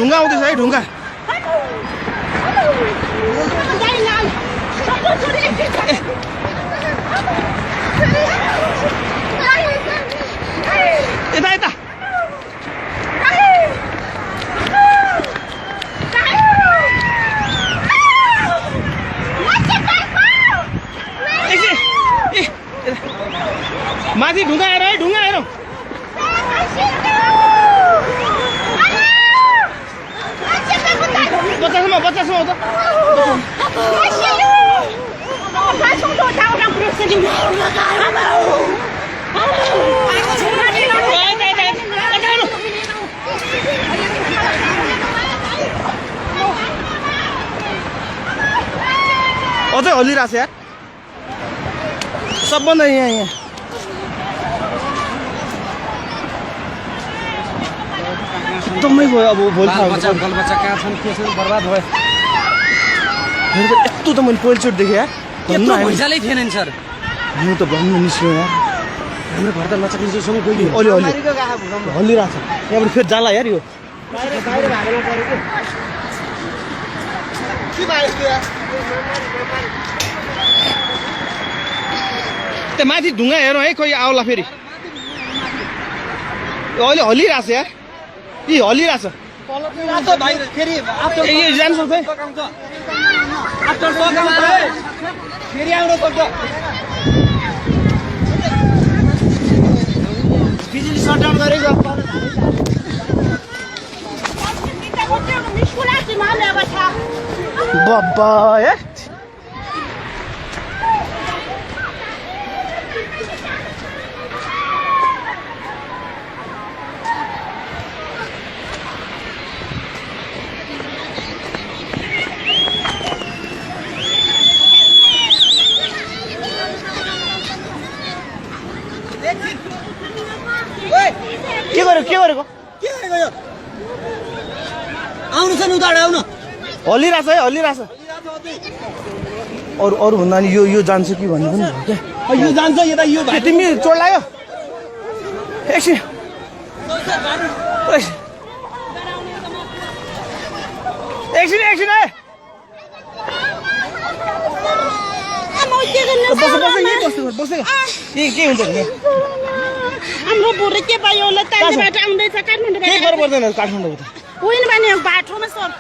ढुङ्गा आउँदैछ है ढुङ्गा यता यता माथि ढुङ्गा हेर है ढुङ्गा हेर बच्चासम्म बच्चासम्म हो अझै हल्लिरहेको छ यार सबभन्दा यहाँ एकदमै भयो अब भोलि बच्चा कहाँ छन् के छन् बर्बाद भयो यस्तो त मैले पहिलोचोटि देखेँ यार यत्रो भैँचालै थिएन नि सर म त भन्न निस्क्यो यार हाम्रो घर त लचकसँग गइदियो अलि अलि हल्लिरहेको छ यहाँबाट फेरि जाला यार यो त्यो माथि ढुङ्गा हेरौँ है कोही आउला फेरि अहिले हल्लिरहेको छ यार यी हल्लिरहेछ जानु सक्छ बिजुली सटडाउन गरेको बाबा यार के गरेको आउनु छ उता आउनु हल्लिरहेछ है हल्लिरहेछ अरू भन्दा नि यो जान्छ कि भन्नु पनि क्या यो जान्छ यता यो तिमी चोट लाग्यो एकछिन एकछिन है के हुन्छ हाम्रो बुढो के भयो होला तालबाट आउँदैछ काठमाडौँबाट के गर्नु पर्दैन काठमाडौँ होइन भने बाटोमा सर